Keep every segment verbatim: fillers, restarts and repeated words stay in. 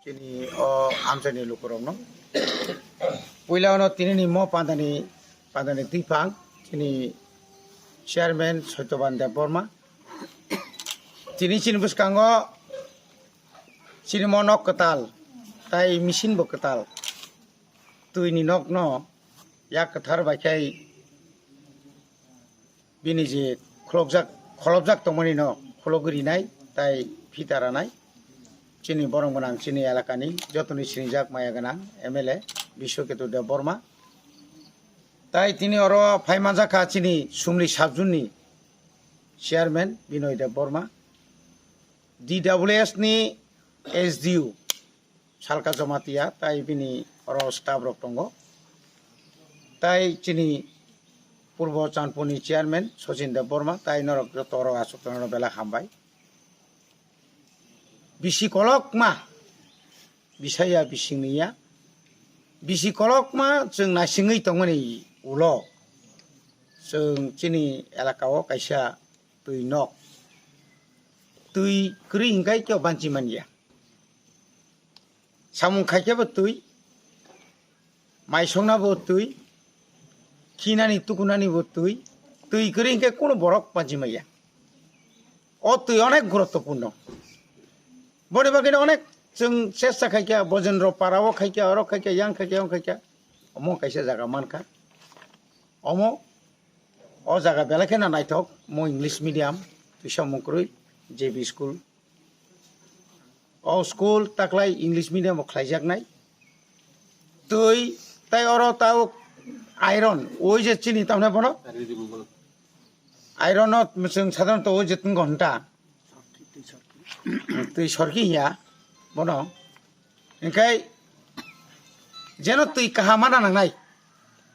Tini o amchaini lukurokno puila ono tinini mo pandani, pandani twiphang chini chairman Satyaban Debbarma. Tini chini bwskango chini mo nok kwtal tai machine bo kwtal, twini nokno yak kwthar bai khai bini je khulokjak, kholopjak tongmani no khulogwi rinai tai phita ranai. Chini borong gwnang chini elakani jotoni sinijak maya gwnang M L A Biswaketu Debbarma. Tai tini oro phai manjak kha chini Sumli subzone ni chairman Binoy Debbarma, D W S ni S D O Salka Jamatia, tai bini oro staff rok tongo. Tai chini Purbo Chandpurni chairman Sachin Debbarma, tai norok joto oro achuk tongnai belai hambai. Bisi kolokma, bisaya bisingni ya, bisi kolokma chwng naisingwi tongmani ulo chwng chini elaka o kaisa twi nok. Twi kwrwi hwnkhe kebo banchi manya. Samung khaikhe bo twi, mai songna bo twi, khinani tukunani bo twi, twi kwrwi hwnkhe kuno borok banchi manya. O twi onek guruttopurno. Boni bagwino onek chwng chesta khaikha, Bojendro para o khaikha, oro khaikha, yang khaikha, yang khaikha. Omo kaisa jaga mankha. Omo o jaga belai kheno naithok, mo English medium, twisa mung kwrwi, J B school. O school taklai English medium o khlaijaknai. Twi tai oro tao iron, oi je chini tamne bono. Iron no chwng sadharanto oi je tin ghonta. Twi sorki ya bono. Hingkai jeno twi kaham mana nangnai.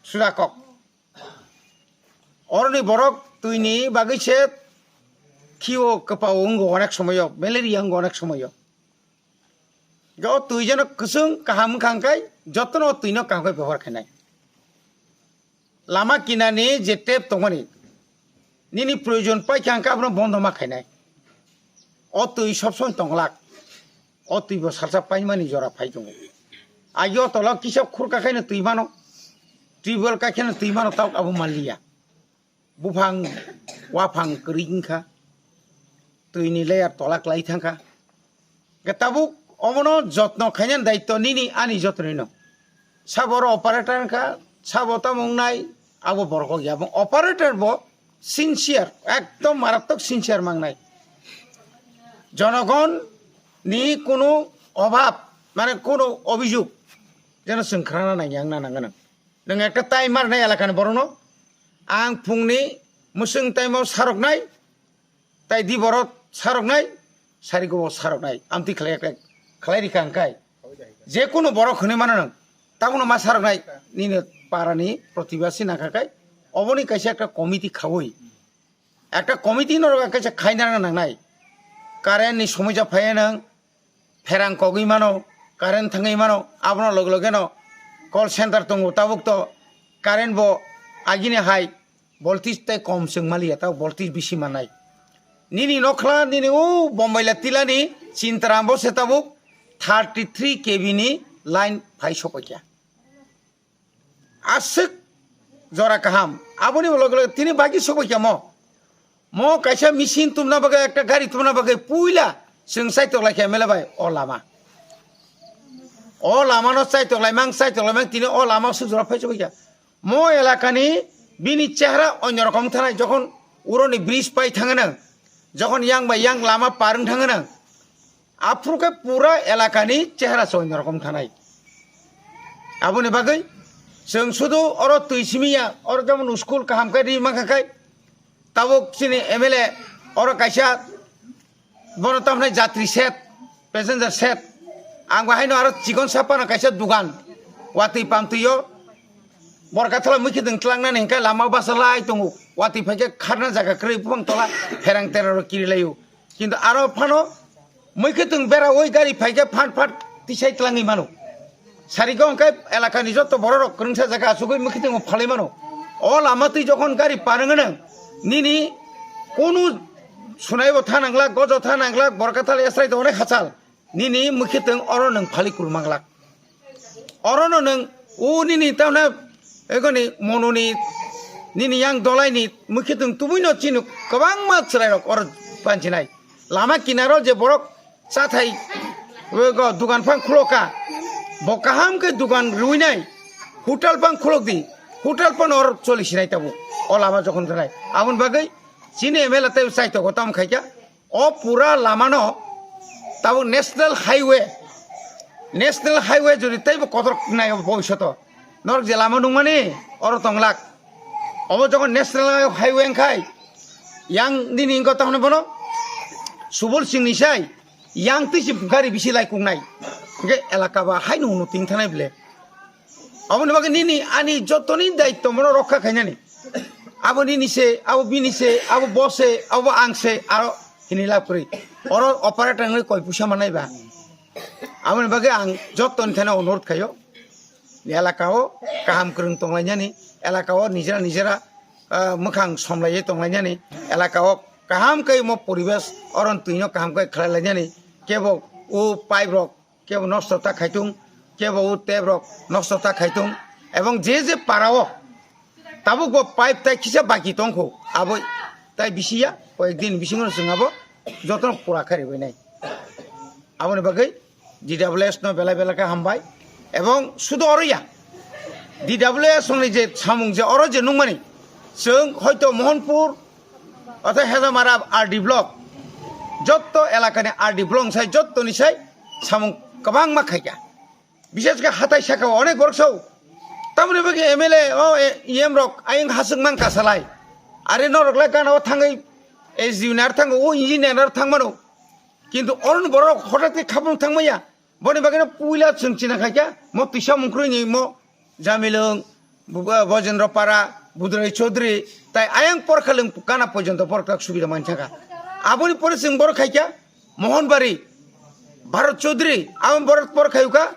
Suda kok. Oroni borok twini bagwi se khio kwpao wngo onek somoyo, malaria wngo onek somoyo. Ga o twi jeno kwchwng kaham wngkha hwnkhe jotono o twino kaham khe bebohar khainai. Lama kinani je tap tongmani, nini proyojon paikha hwnkhe abono bondo ma khainai. O twi sob somoi tonglak. O twi bo salsa paimani jora phai tongo. Agi o tola kisa khurka khaino twi mano, tubewell kai kheno twi mano, tabuk abo manliya. Buphang waphang kwrwi wngkha, twini layer tola klai thangkha. Hwnkhe tabuk omono jotno khainani daityo nini ani jotnino. Sabo oro operator wngkha, sabo tamo wngnai, abo borok ya. Operator bo sincere, ekdom maratwk sincere mangnai. Jonogon ni kunu obhab, mane kunu obhijog jeno chwng khrana nangya wngna nangano. Nwng ekta time mar nai elakani borokno, ang phungni mwswng time o saroknai, tai di borok saroknai, sarigo bo saroknai, amtwi khlai khlai khlai rikha hwnkhe. Je kunu borok hwnwi mano nwng, tabukno ma saroknai, nini parani protibasi nangkha khai, oboni kaisa ekta committee khaui. Ekta committee norok kaisa khaina nangnai. Current ni somosa phaiya nwng, pherang kogwi mano, current thangwi mano, abono loge loge no call center tongo, tabuk to current bo agini hai voltage tei kom chwng maliya, tabuk voltage bisi mannai. Nini nokhla, nini o Bombaila tilani Chintaram bo se tabuk thirty three K V ni line phai sokphaikha. Aswk jora kaham. Aboni loge loge tini bagi sokphaikha mo. Mo kaisa machine tumna bagwi, ekta gari tumna bagwi puila chwng chaitok laikha M L A bai o lama. O lama no chaitok laimang, chaitok laimang tini o lama suk jora phai sokphaikha. Mo elakani bini chehra onyo rokom thanai, jokhon uroni bridge pai thangano, jokhon yang bai yang lama par wng thangano, aphuru khe pura elakani chehra se onyo rokom thanai. Aboni bagwi chwng sudu oro twi simi ya, oro jemon school kaham khe ri mankha khai, tabuk chini M L A oro kaisa bono tamhnai jatri set, passenger set. Ang bo haino aro chikon sapano kaisa dugan, watwi pamtwi o. Borkathla mui khitwng tlangnani hwnkhe lama basa lai tongo. Watwi phaikhe kharna jaga kwrwi buphang tola pherang teraro kiri laio. Kintu aro phano mui khitwng bera oi gari phaikhe phat phat tisai tlangwi mano. Sarigo hwnkhe elakani joto bororok kwrwngsa jaga achugwi mui khitwng phalwi mano. O lama twi jokhon gari par wngno nini kunu sunaibo tha nanglak, gojo tha nanglak, Borkathal esrai to onek hachal. Nini mwkhitwng oro nwng phali kulma glak. Orono nwng o nini tamne egoni mononi nini yang dolaini mwkhitwng tubuino chini kwbangma chwrairok oro panchinai. Lama kinaro je borok chathai, ego dugan phang khuloka, bo kaham khe dugan rwinai, hotel phang khulok di, hotel phano oro choli sinai tabuk. O lama jokhon khlai. Aboni bagwi chini M L A tei chaitokgo tamo khaikha. O pura lamano tabuk national highway, national highway jodi teibo kotor nai bhobishoto norok je lama nungmani oro tonglak. Obo jokhon national highway wngkhai, yang nini wngkha tamo bono Subol Singh ni sai yang twi se gari bisi lai kungnai. Hingke elaka ba haino hwnwi twi thanai bele. Aboni bagwi nini ani jotoni daitto mono rokha khainani. Abo nini se, abo bini se, abo bo se, abo ang se, aro hini lab kwrwi. Oro operator wngwi koi puisa manai ba. Aboni bagwi ang jotoni thani onurodh khaio. Elaka o kaham kwrwng tonglainani, elaka o nijera nijera, ah, mwkhang somlaiwi tonglainani, elaka o kaham khe mo poribesh oron twino kaham khe khlai lainani, kebo o pipe rok kebo nosto ta khaitung, kebo o tep rok nosto ta khaitung, ebong je je para o tabuk bo pipe tai kisa baki tongkho, abo tai bisi ya, koyek din bisingo chwng abo jotono pura kharwi nai. Aboni bagwi D W S no belai belai khe hambai, ebong sudo oro ya, D W S ni je samung je oro je nungmani, chwng hoito Mohanpur otha Hezamara R D block, jotto elakani R D block sai jottoni sai samung kwbangma khaikha. Bishes khe hatai saka o onek borok sao. Tamoni bagwi M L A o, e, E M rok ayang hasuk man kasalai. Are norok lai gana o thangwi S D O ni ar thango, o engineer ar thangmano. Kintu oron borok hotat khe khapung thangmaya. Boni bagwino puila chwng china khaikha, mo twisa mungkrwi ni mo Jamilung, Bu-, Bojendra Para, Budrai Chaudhary, tai ayang Porkhalung gana porjonto borok tak subida manchaka. Aboni pore chwng borok khaikha, Mohanbari, Bharat Chaudhary, abo borok por khayuka,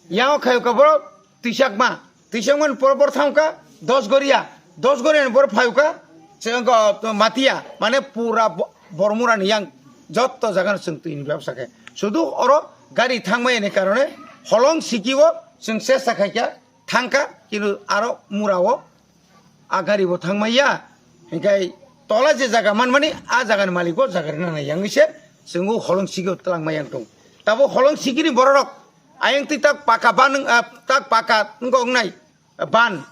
yango khayuka borok twisakma, twisakmani pore borok thangka Dosgoria, Dosgoria ni borok phayuka, chwng, uh, Matia, mane pura Bo-, Bormura ni yang jotto jaga no chwng twi ni bebsa khe. Sudu oro gari thangmaya ni karone holong siki o chwng chesta khaikha thangka, kintu aro mura o a gari bo thangmaya, hinkhe tola je jaga manmani a jaga ni malik o jaga rina nai yang se chwng o holong siki o twlangma yang tong. Tabo holong siki ni borok rok ayang twi tak paka ban, ah, tak paka wngkha wngnai, ah, ban.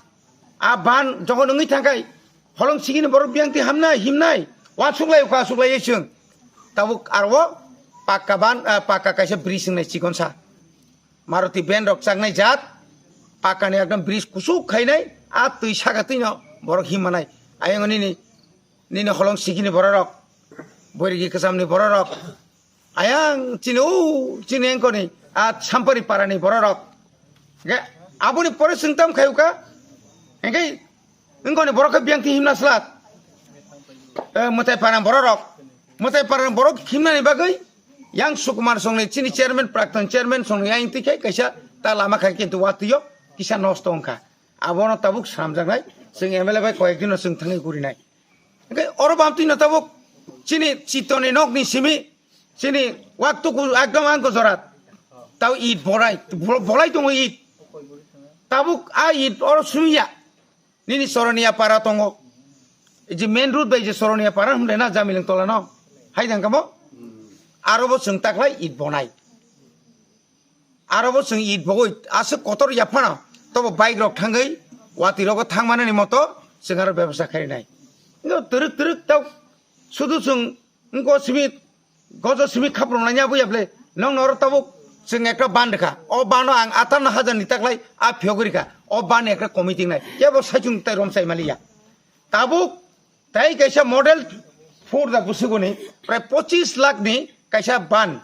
A ban jokhon wngwi thangkhai holong siki ni borok biyang twi hamnai himnai wansuk lai kha asuk lai chwng. Tabuk aro o paka ban, ah, paka kaisa bridge wngnai chikon sa. Maruti van rok chaknai jat, pakani ekdom bridge kusuk khainai, a twi saka twino borok himmanai. Ayang nini, nini holong sikini bororok, boirigi kwchamni bororok, ayang chini o chini engkoni, a Sampari parani bororok. Ge, aboni pore chwng tam khayuka, engke engkoni borok khe biyang thi himna slat. Eh, mwtai parani bororok, mwtai parani borok himnani bagwi, yang Sukumar songni chini chairman, prakton chairman songni ayang twi khai kaisa ta lama khai kintu watwi o kisa nosto wngkha. Abono tabuk swnamjaknai, chwng M L A bai koyek dino chwng thangwi gurinai. Hingke oro bam twino tabuk chini chitoni nokni simi, chini waktuku ekdom ang gojorat. Tau it bolai, bo-, bolai tongo it. Tabuk a it oro sumya. Nini Soroniya para tongo. Je main road bai je Soroniya para hwnle na Jamileng tola no. Hai jang kamo? Aro bo chwng taklai it bonai. Aro bo chwng it bogoi aswk kotor yaphano tobo bike rok thangwi watwi rogo thangmanani moto chwng aro bebasa khainai. Ngo twrwk twrwk tok sudu chwng ngo simi gojo simi khaprumlaini abo yaple nong noro tabuk chwng ekta ban rwkha. O bano ang atanno hajar ni taklai a phiyogwi rwkha. O ban ekta committee nai kebo saichung tai romsai maliya. Tabuk tai kaisa model four da bwswgoni prai pochis lakh ni kaisa ban.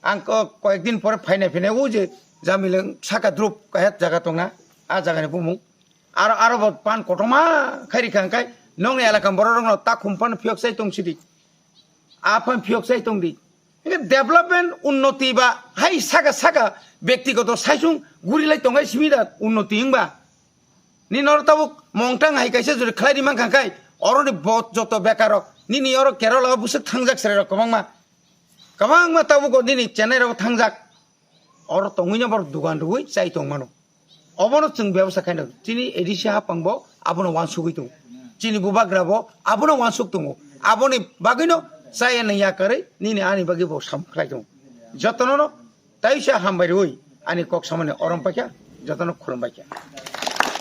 Ang ko-, koyek din pore phainai phinai o je Jamileng saka drup kaisa jaga tongna, a jagani bumung. Aro, aro bo pan kotorma khairi kha hwnkhe nongni elaka borok rokno ta khum pan phiyok sai tong sidi. A pan phiyok sai tong di. Hingke development unnoti ba hai saka saka bektigoto saichung guri lai tongai simi da unnoti wngba. Nini oro tabuk mongtang hai kaisa juri khlai ri mankha khai, oroni bo joto bekarok, nini oro Kerala o bwswk thangjak chwrairok kwbangma. Kwbangma tabuk o nini chennai rok thangjak. Oro tongwi no borok dugan rwui chai tong mano. Obono chwng bebasa khaino chini A D C hapang bo abono wansugwi tongo. Chini bubagra bo abono wansuk tongo. Aboni bagwino chaya nang yakarwi nini ani bagwi bo sam khlai tongo. Jotono no taisa hambai rwui ani kok samani orom paikha, jotono khulum baikha.